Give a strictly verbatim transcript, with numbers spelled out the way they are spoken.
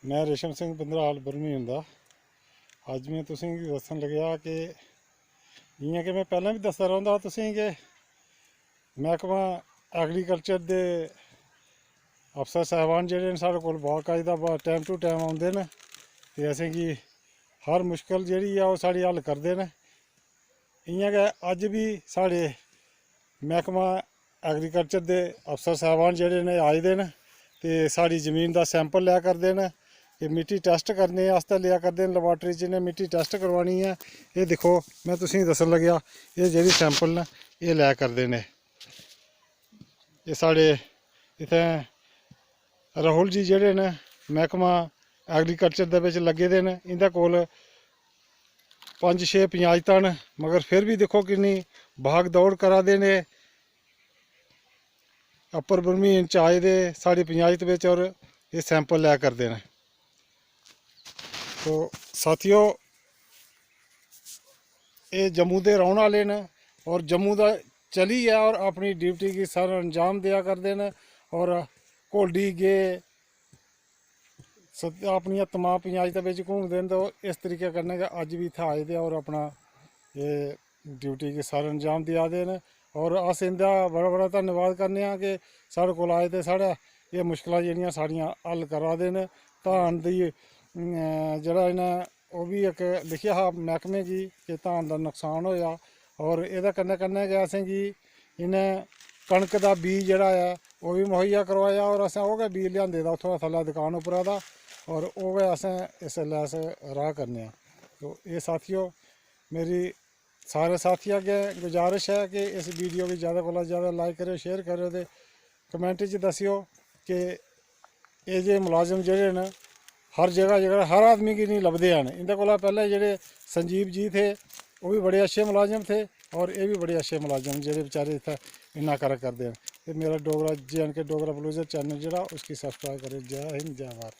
में रेशम सिंह बंदराल बर्मी हुंदा। अज्ज में तुसेंगी दस्सन लगेआ कि जि'यां कि में पैह्लें बी दसदा रौंह्दा हा तुसेंगी कि मैह्कमा एग्रीकल्चर दे अफसर साहबान जेह्ड़े न, साढ़े कोल बाकायदा ब-, time to time औंदे न ते असेंगी हर मुश्कल जेह्ड़ी ऐ, ओह् साढ़ी हल करदे न। इ'यां गै अज्ज बी साढ़े मैह्कमा एग्रीकल्चर दे अफसर साहबान जेह्ड़े न, आए दे न ते साढ़ी जमीन दा sample लै करदे न। एह् मिट्टी test करने आस्तै लेआ करदे न, laboratory च इ'नें मिट्टी test करवानी ऐ। एह् दिक्खो, में तुसेंगी दस्सन लगेआ, एह् जेह्ड़ी sample न, एह् लै करदे न। एह् साढ़े इत्थें राहुल जी जेह्ड़े न, मैह्कमा एग्रीकल्चर दे बिच लग्गे दे न, इं'दे कोल पंज छे पंचायतां न, मगर फिर बी दिक्खो किन्नी भाग दौड़ करा दे न एह्। अप्पर बर्मीन च आए दे साढ़ी पंचायत बिच और एह् sample लै करदे न। तो साथियो, एह् जम्मू दे रौह्ने आह्ले न और जम्मू दा चलियै और अपनी duty गी सर अंजाम देआ करदे न। और घोलडी गे, सत-, अपनियां तमाम पंचायतें बिच घूमदे न ते ओह् इस तरीके कन्नै गै अज्ज बी इत्थै आए दे और अपना एह् duty गी सर अंजाम देआ दे न। और अस इं'दा बड़ा बड़ा धन्नवाद करने आं कि साढ़े कोल आए ते साढ़े एह् मुश्कलां जेह्ड़ियां साढ़ियां हल करा दे न। धान दी, अम, जेह्ड़ा इ'नें ओह् बी इक लिखेआ हा मैह्कमे गी कि धान दा नुकसान होएआ, और एह्दे कन्नै कन्नै गै असेंगी इ'नें कनक दा बीऽ जेह्ड़ा ऐ, ओह् बी मुहैया करोआया, और असें ओह् गै बीऽ लेआंदे दा उत्थुआं थल्लै दकान उप्परा दा, और ओह् गै असें इसलै अस राह् करने आं। तो एह् साथियो, मेरी सारे साथियें अग्गें गुजारिश ऐ कि इस video गी ज़्यादा कोला ज़्यादा like करेओ, share करेओ ते comment च दस्सेओ कि एह् जे मुलाजम जेह्ड़े न, हर जगह, जगह, हर आदमी गी निं लभदे हैन। इं'दे कोला पैह्लें जेह्ड़े संजीव जी थे, ओह् बी बड़े अच्छे मुलाजम थे, और एह् बी बड़े अच्छे मुलाजम, जेह्ड़े बेचारे इत्थै इन्ना करा करदे न। ते मेरा Dogra, J and K Dogra Blogger channel जेह्ड़ा, उसकी subscribe करेओ। जै हिंद, जै भारत।